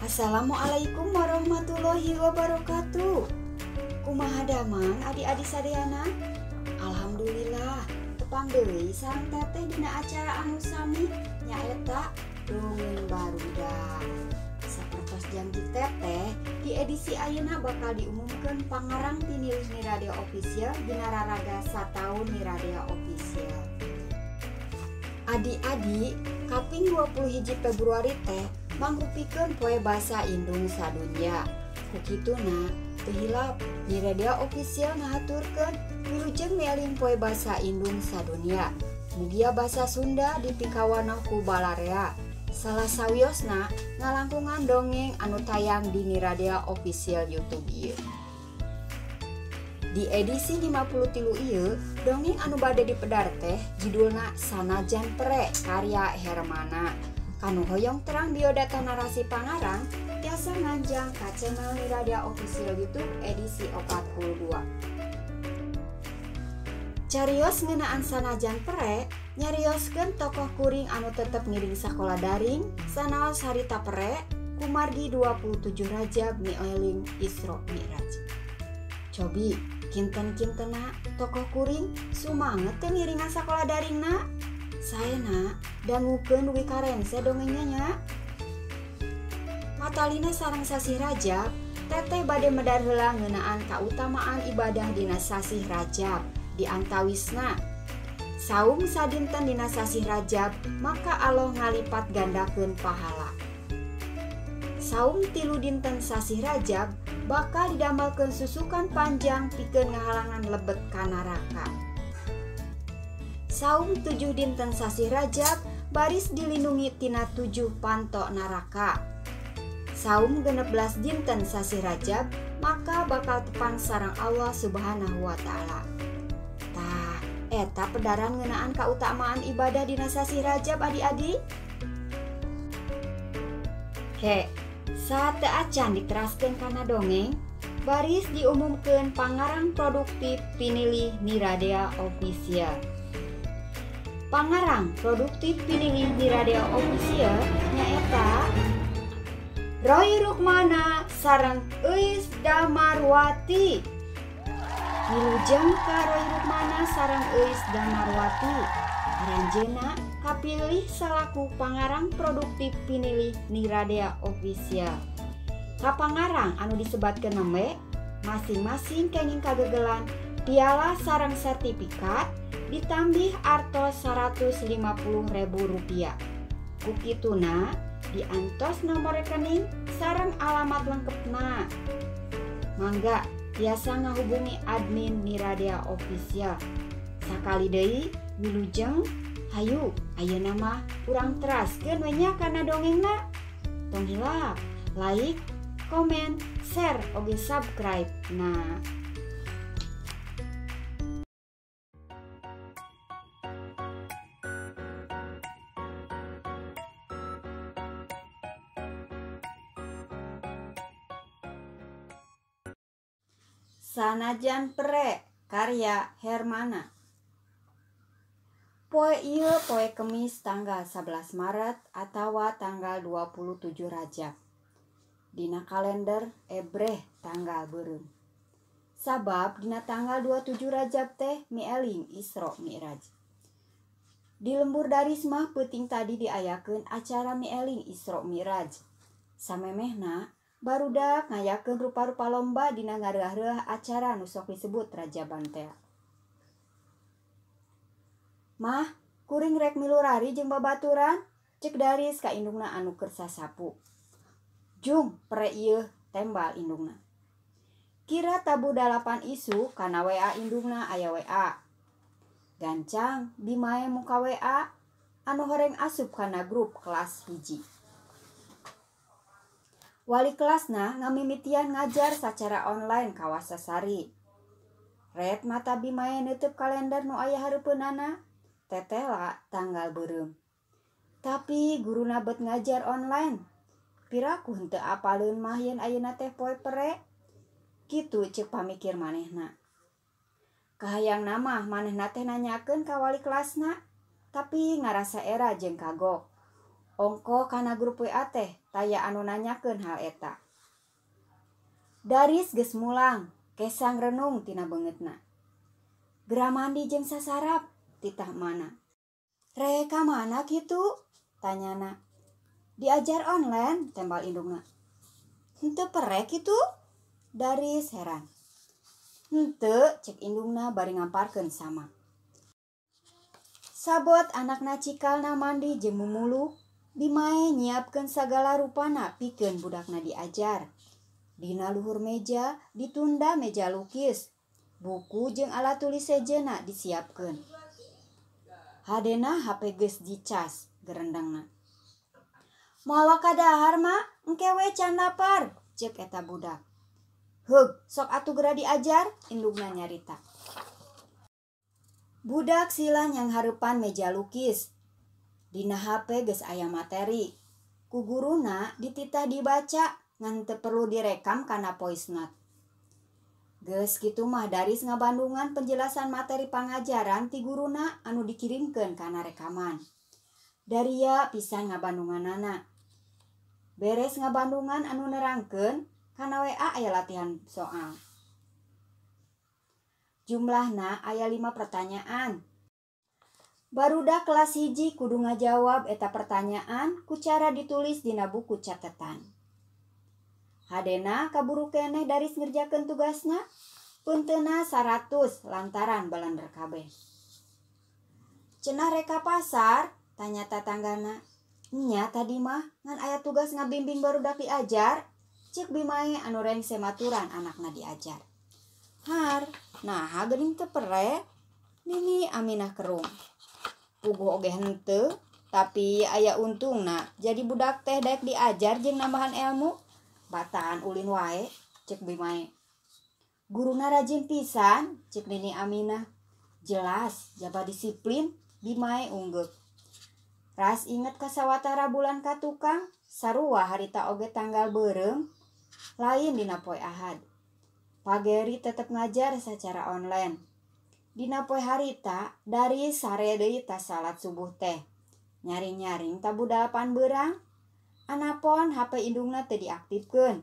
Assalamualaikum warahmatullahi wabarakatuh. Kumaha damang adik-adik sadayana? Alhamdulillah, tepang deui sareng teteh dina acara anu sami nyaeta Dongeng Barudak. Sapertos janji teteh, di edisi ayeuna bakal diumumkeun pangarang tinilih Niradia Official dina raraga sataun Niradia Official. Adik-adik, kaping 21 Februari teh mangrupikeun poe basa indung sadunya. Ku kituna teu hilap Niradia Official ngahaturkeun wilujeng mieling poe basa indung sadunya. Mugia basa Sunda dipikawanoh ku balarea. Salah sawiosna ngalangkungan dongeng anu tayang di Niradia Official YouTube ieu. Di edisi 53 ieu, dongeng anu bade dipedar teh judulna Sanajan Pere karya Hermana. Kanu hoyong terang biodata narasi pangarang tiasa nganjang ka channel Niradia Official YouTube edisi 42. Carios ngeunaan Sanajan Pere nyarioskeun tokoh kuring anu tetep ngiring sakola daring sanaos harita pere kumargi 27 Rajab mieling Isra Mi'raj. Cobi kinten-kintena tokoh kuring sumanget teu ngiringan sakola daringna? Saena dangukeun dugi ka rengse dongengnya nya. Matalina sareng sasih Rajab, teteh bade medar heula ngeunaan kautamaan ibadah dina sasih Rajab. Di antawisna saum sadinten dina sasih Rajab, maka Allah ngalipat gandakeun pahala. Saum 3 dinten sasih Rajab bakal didamelkeun susukan panjang pikeun ngahalangan lebet ka neraka. Saum 7 dinten sasih Rajab baris dilindungi tina 7 panto neraka. Saum 16 dinten sasih Rajab maka bakal tepang sareng Allah Subhanahu wa taala. Tah, eta pedaran ngeunaan kautamaan ibadah dina sasih Rajab adik-adik. He, saat teu acan diteraskeun kana dongeng, baris diumumkeun pangarang produktif pinilih Niradia Official. Pangarang produktif pinilih Niradia Official nyaeta Roy Rukmana sareng Euis Damarwati. Wilujeng ka Roy Rukmana sareng Euis Damarwati. Aranjeunna kapilih salaku pangarang produktif pinilih Niradia Official. Ka pangarang anu disebatkeun nembe masing-masing kenging kagegelan piala sareng sertifikat ditambih artos 150.000 rupiah. Ku kituna diantos nomor rekening sareng alamat lengkepna. Mangga tiasa ngahubungi admin Niradia Official. Sakali deui wilujeng, hayu ayeuna mah urang teraskeun we nya kana dongengna. Tong hilap like, komen, share, oge subscribe. Nah, Sanajan Pere karya Hermana. Poe ieu poe Kemis tanggal 11 Maret atawa tanggal 27 Rajab. Dina kalender Ebreh tanggal beureum. Sabab dina tanggal 27 Rajab teh mieling Isra Mi'raj. Di lembur daris mah peuting tadi diayakeun acara mieling Isra Mi'raj. Samemehna barudak ngayakeun rupa-rupa lomba dina ngareuah-reuah acara nu sok disebut Rajaban teh. Mah, kuring rek milurari jeung babaturan, cek daris ka indungna anu keur sasapu. Jung, pere ieu tembal indungna. Kira tabuh 8 isu kana WA indungna aya WA. Gancang dimae muka WA anu horeng asup kana grup kelas 1. Wali kelasna ngamimitian ngajar sacara online kawasa sari. Red mata Bimae neuteub kalender nu aya hareupeunana, tetela tanggal beureum. Tapi guruna bet ngajar online. Piraku henteu apaleun mah yen ayeuna teh poe pere. Kitu ceuk pamikir manehna. Kahayangna mah manehna teh nanyakeun ka wali kelasna, tapi ngarasa era jeung kagok. Ongko kana grup WA teh taya anu nanyakeun hal eta. Daris geus mulang, kesang renung tina beungeutna. Geura mandi jeung sasarap, titah mana. Rek ka mana kitu? Tanyana. Diajar online, tembal indungna. Henteu perek kitu? Daris heran. Henteu, cek indungna bari ngamparkeun sama. Sabot anakna cikalna mandi jeung mumuluk, Bimae nyiapkeun sagala rupana pikeun budakna diajar. Dina luhur meja ditunda meja lukis, buku jeung alat tulis sejenna disiapkeun. Hadena HP geus dicas gerendengna. Moal kadahar ma, engke we can lapar, ceuk eta budak. Heug, sok atuh geura diajar, indungna nyarita. Budak sila nyanghareupan meja lukis. Dina HP geus aya materi. Ku guruna dititah dibaca ngan teu perlu direkam kana voice note. Geus kitu mah Daris ngabandungan penjelasan materi pangajaran ti guruna anu dikirimkeun kana rekaman. Daria pisan ngabandunganana. Beres ngabandungan anu nerangkeun kana WA aya latihan soal. Jumlahna aya 5 pertanyaan. Barudak kelas 1 kudu ngajawab eta pertanyaan ku cara ditulis dina buku catetan. Hadena kaburu keneh Daris ngerjakeun tugasna, punteuna 100 lantaran balender kabeh. Cenah rek ka pasar, tanya tatanggana. Nya tadi mah ngan aya tugas ngabimbing barudak diajar, ceuk Bimae anu rengse maturan anakna diajar. Har, naha geuning teu pere? Nini Aminah kerung. Puguh oge henteu, tapi aya untungna jadi budak teh daek diajar jeung nambahan ilmu. Batahan ulin wae, ceuk Bimae. Guruna rajin pisan, ceuk Nini Aminah. Jelas, jaba disiplin, Bimae unggeuk. Ras inget ka sawatara bulan ka tukang, sarua harita oge tanggal beureum, lain dina poe Ahad. Pageri tetep ngajar secara online. Dina poe harita dari sare deui tas salat subuh teh. Nyaring-nyaring tabu 8 beurang. Anapon HP indungna teu diaktifkeun.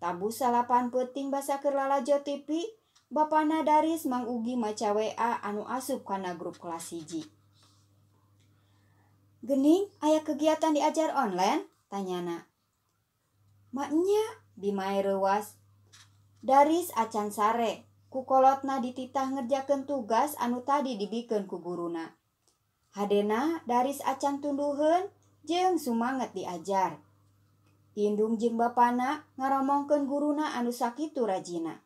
Tabu 9 peuting basa keur lalajo TV, bapana Daris Mang Ugi maca WA anu asup kana grup kelas 1. Gening aya kegiatan diajar online? Tanyana. Maknya Bimae reuas. Daris acan sare. Ku kolotna dititah ngerjakeun tugas anu tadi dibikeun ku guruna. Hadena Daris acan tunduheun jeung sumanget diajar. Indung jeung bapana ngaromongkeun guruna anu sakitu rajina.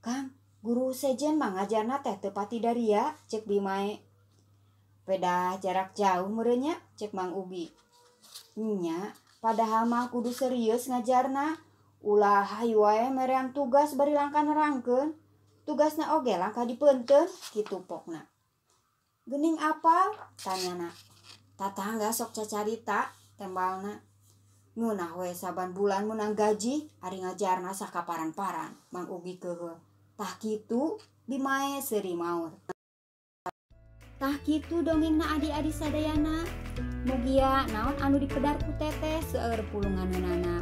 Kang, guru sejen mah ngajarna teh teu pati daria, ceuk Bimae. Pedah jarak jauh meureun nya, ceuk Mang Ugi. Nya, padahal mah kudu serius ngajarna. Ulah hayu wae merean tugas bari langkah nerangkeun. Tugasna oge langkah dipeunteun, kitu pokna. Geuning apal? Tanyana. Tatangga sok cacarita, tembalna. Ngeunah we saban bulan meunang gaji, ari ngajarna sakaparan-paran, Mang Ugi keuheul. Tah kitu Bimae seuri maur. Tah kitu dongengna adi-adi sadayana. Mugia naon anu dipedar ku teteh seueur pulunganeunana.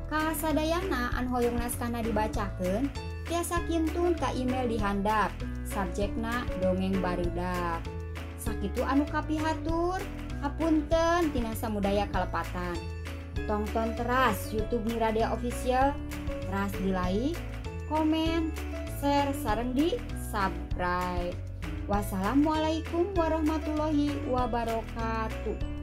Ka sadayana anu hoyong naskahna dibacakeun, tiasa kintun ka email di handap. Subjekna dongeng barudak. Sakitu anu kapihatur, hapunten tina samudaya kalepatan. Tongton teras YouTube Miradia Official, teras di like, komen, share, sareng di subscribe. Wassalamualaikum warahmatullahi wabarakatuh.